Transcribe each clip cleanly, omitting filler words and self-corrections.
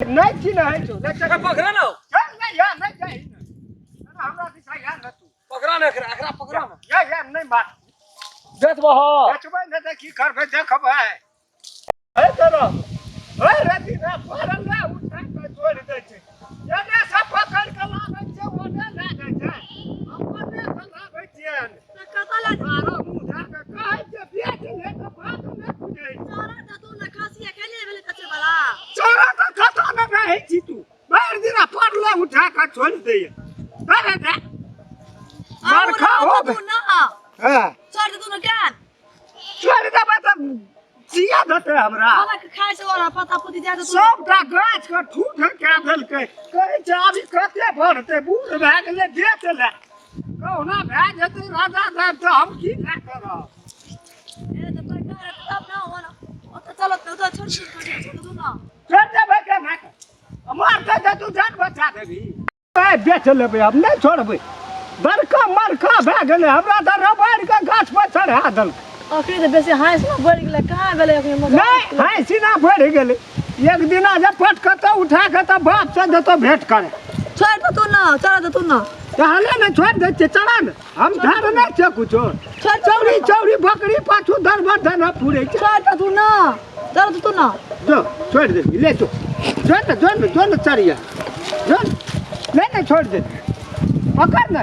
नहि चिन्है छौ ले चल। पकड़ा ना। चल नहि या नहि जाही ने हमरा दिशा या न तू। पकड़ा ना एकरा, एकरा पकड़ा ना। या या नहि मार। बेचबो हो। बेचबै नहि तऽ की करबै देखबै। हे तोरो हे रति ना पड़ल ना उठा के छोड़ि दै छै। एने से पकड़ के लाबै छै ओने लए जाइ छै। अपने से लाबै छियै। कतऽ लए बारह मुँह धए कऽ कहै छै बेच ले तऽ बात नहि बुझै छै। चोरा तऽ तू ने खसिया खेले भेलै कचे वाला। चोरा तऽ कतऽ नहि रहै छी तू। भरि दिना पड़ले उठा कऽ छोड़ि दैए। अरे दे बरखा हो तू ना। हँ। छोड़ दे तू ने ज्ञान। छोड़ि देबै तऽ जिया देतै हमरा। वाला के खाय छै वाला पता पुती दे दे तू। सबटा गाछ के ठूठ कए देलकै। कहै छै अभी कते बढ़तै बूढ़ भए गेलै बेच ले। कहुना भए जेतै राजा साहेब तऽ हम की लए कऽ रहब। ए तऽ पैसा रहतै तब ना होना। ओतऽ चलत ने ओतऽ छोड़ छोड़ छोड़ दू ना। छोड़ि देबै केना कऽ मारतै तऽ तू जान बचा देबही। बेच लेबै हम नहि छोड़बै। बड़का मरखा भए गेलै हमरा तऽ रबड़ के गाछ पर चढ़ा देलकै। अखनी तऽ बेसी हाँस ना बढ़ि गेलै कहाँ भेलै अखनी मगर। नहि हाँसी ना बढ़ि गेलै। एक दिना जे पटकतौ उठा कऽ तऽ बाप से जेतौ भेंट करे। छोड़ दे तू ना चढ़ा दे तू ना। टहले ने छोड़ दै छियै चला ने हम धर नहि छियै कुछो। छोड़ चौरी चौरी बकरी पाछू दरबर धर फुरै छै। छोड़ दे तू ना चढ़ दे तू ना। जो छोड़ दे ले तू छोड़ ने जो ने जो ने चढ़िया जो ले ने छोड़ दे पकड़ ने।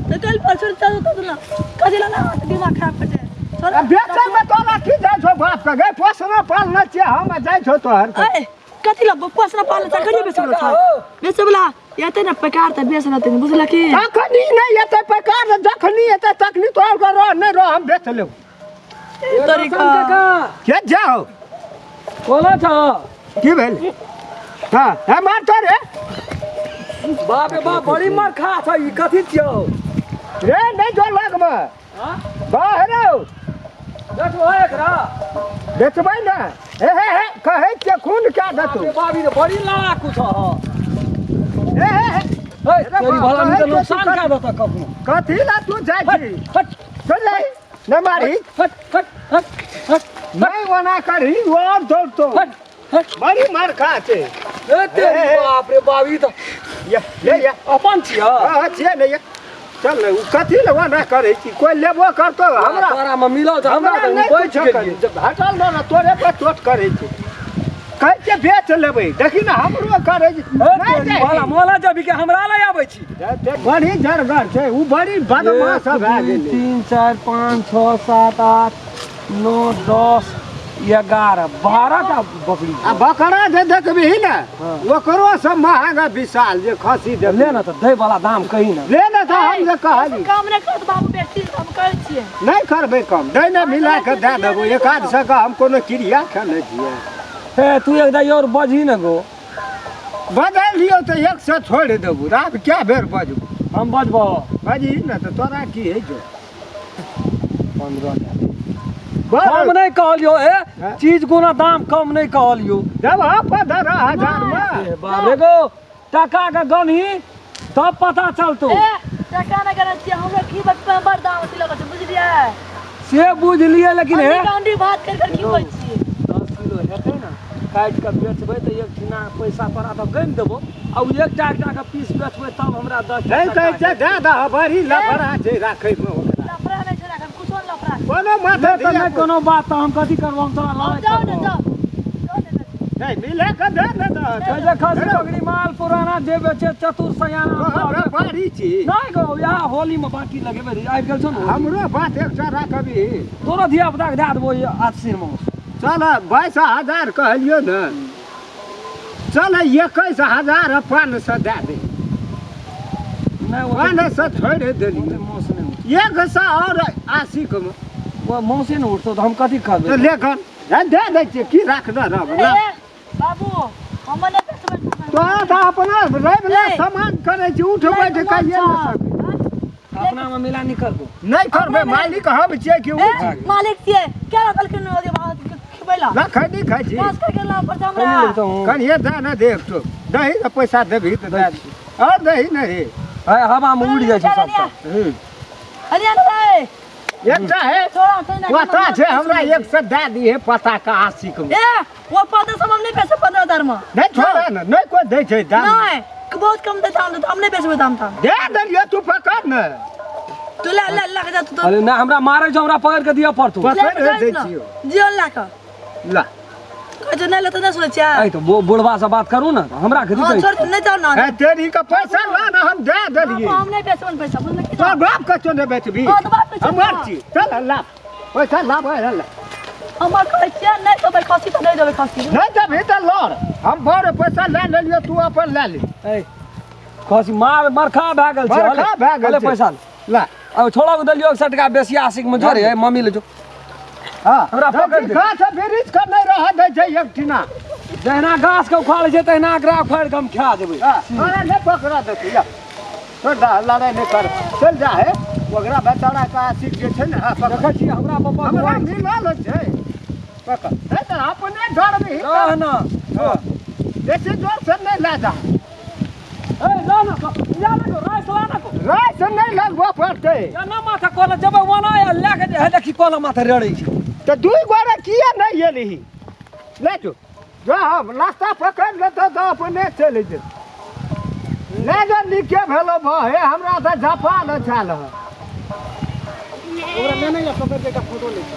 तो कल पर छोड़ चल दे तू ना कथी ला ना दिमाग खराब कर दे। छोड़। बेचै में तोरा की जाइ छौ बाप के गै पोसना पालने छियै हम जाइ छौ तोहर। ए कथी ला पोसना पालने छै करिए बेचै बला बेचै बला एतै ने पैकार तऽ बेच लेतै बुझल की। तखनी नहि एतै पैकार जखनी एतै तखनी तोहर के रह नहि रह हम बेच लेब। तरीका के जाओ कोना छ की भेल? हाँ हे मार तो रे। बाप रे बाप बड़ी मार खा छ ई कथी छियौ रे नहि जो लगमे हां बाहर रो बेचबो एकरा। बेचबै ने। हे हे हे कहै छियै खून क्या देतौ। बाप रे बड़ी लड़ाकू छ। हे हे हे हे तोरी भला नहीं तऽ नुकसान क्या देतौ कखनो। कथी ला तू जाइ छी? हट चल जाई नहि मारही। हट हट हट हट नहि ओना करही और दौड़तौ। हट हट बड़ी मार खा छै। ए तेरी बाप रे बाप ई तऽ ये ले ये अपन छियै। हां छियै ने ये चल ने उ कथी ले ओना करै छी कोइ लेबो करतौ हमरा तोरा में मिलल छै हमरा तऽ नहि बचि कुछो गेलियै। करै। हटल न तोरे पर चोट करै छै। कहै छै बेच लेबै देखी ने हमरो करै छै। नहि जाइ भला मोला जबी के हमरा लए आबै छी। बड़ी जरगर छै उ बड़ी बदमाश भए गेलै। 3 4 5 6 7 8 9 10 11 12 टा बकरी। आ बकरा जे देखबही ने ओकरो सब महगा विशाल जे खसी दे ले ने तऽ दै वाला दाम कही ने। ले ने तऽ हम जे कहली कम नहि करत बाबू बेसी हम करै छियै। नहि करबै कम दै ने मिला के दए देबो एक आध सए के हम कोनो क्रिया खेने छियै। हे तू एक दाई और बजही ने गो। बदलि लियौ तऽ 1 सए छोड़ि देबो आब कए बेर बजबो। हम बजबो। बजही ने तऽ तोरा की होइ छौ। 15 कम नहि कहलियौ ए चीज कोनो दाम कम नहि कहलियौ। देबह 15,000 मे। बाप रे गो टका के गनही तब पता चलतौ। ए टका नहि गनै छियै हमरा की बचपन बड़ दाम अथी लगै छै बुझलियै। से बुझलियै लेकिन हे अंडी भात कर कर खिबै छियै। 10 किलो हेतै ने काटि कऽ बेचबै तऽ एक ठिना पैसा तोरा तऽ गनि देबो आ ओ एकटा एकटा के पीस बेचबै तब हमरा 10 नहि कहै छै दए दह बड़ी लफड़ा छै राखैमे ओकरा। लफड़ा नहि छै राखैमे कुछो नहि लफड़ा छै। कोनो माथा तऽ नहि कोनो बात तऽ हम कथी करबो हम तोरा लड़ाइ जाउ ने करबो। जाउ। नहि मिले के दे ने दह। कहै छै खसी बकरी माल पुराना जे बेचे चतुर सयाना। व्यापारी छी। नहि गो इएह होली मे बाकी लगेबै आबि गेल छौ ने। हमरो बात एकटा राखबही। तोरो धिया पुता के दए देबो आश्विन मास। चल 22,000 कहलियौ ने चल 21,500 दए दे। नहि 500 छोड़ि देलियै। 100 और 80 के मौसे ने उठतौ तऽ हम कथी करबै। तऽ लेखन दे दै छियै की राखने रहब। बाबू हम नहि बेचबै। तोरा तऽ अपना रवि सामान करै छी उठ बैठ कहिए ने सकै। अपना में मिला नहीं करबो। नहि करबै मालिक हम छियै कि उ छियै। मालिक छियै क्या रखलखिन खिबैला। रखै नहि खाइ छी। पास करके लाओ पर हमरा। कनिए दए ने दे एक दही के पैसा देबही तऽ दए और दही नहि हे हवा में उड़ि जाइ छै सबटा। हरिया ने रे। एकटा है छोड़ा छै ना पता छै हमरा एक सौ दए दिहे पता का आशिक में। ए वो पता सब हम नहीं बेचबै 15,000 में। नहीं छोड़ा ना, नहीं कोई दै छै दाम। नहीं, बहुत कम दे दाम, हम नहीं बेचबै दाम ताम। दे देलियै तू पकड़ ने। तू ले ले ले के जा तू तो। अरे ना हमरा मारे छौ, हमरा पकड़ के दिअ पड़तौ। पकड़ ले दै ना। छियौ। जियो ला के। ला। कहै छै नहीं लेतै, नहीं सुनै छियै। ऐ तो बुढ़वा से बात करू ना, हमरा के हाँ दितै। छोड़ दे, नहीं जाओ ना। ए तेरी के पैसा ला ना, हम दे देलियै। हम नहीं बेचबै पैसा, बुझलियै की? तोर बाप के क्यों नहीं बेचबी? हाँ, तो बाप के छियै। हमर छी, चल ला पैसा ला भाई ला। हमर कहै छियै नहीं देबै खस्सी तऽ नहीं देबै खस्सी। नहीं देबही तऽ लड़, हम बड़ पैसा लए लेलियै, तू अपन लए ले। ऐ खसी मार मरखा भए गेल छै। बरखा भए गेल हले छै। पैसा ला। अब छोड़ा के देलियो 100 टका बेसी आशिक में जोरे। ए मम्मी ले जो। हाँ, हमरा पकड़ दे। गाछ वृक्ष के नहीं रह दै छै एक ठिना। जहिना घास के उखाड़ै छै तहिना एकरा उखाड़ि के हम खा जेबै। हाँ, तोरा नहीं पकड़ा देतै, या। छोड़ दे, लड़ाइ नहीं कर, चल जा हे। ओकरा बेचारा के आशिक जे छै ने, हाँ, पकड़। देखै छी हमरा पप्पा के हमरा मिलल छै। पकड़। नहीं तऽ अपने डरबही तऽ। रह ना। हाँ। बेसी जोर से नहीं ला जा। ए ला ना, या ना को राइस ला ना को। राइस नहीं लगबऽ पड़तै। या ना माथा कोला जेबै ओना या लए के जे हे देखी कोला माथा रेड़ै छै। तऽ दुइ गोरे किया नहीं एलही? ले जो। जो हम रास्ता पकड़ि लेतौ तऽ अपने चलि जेतौ। ले जो नीके भेलौ भऽ, हे हमरा तऽ झपा ल छल। ओकरा लेने या पकड़ के एकटा फोटो लै छी।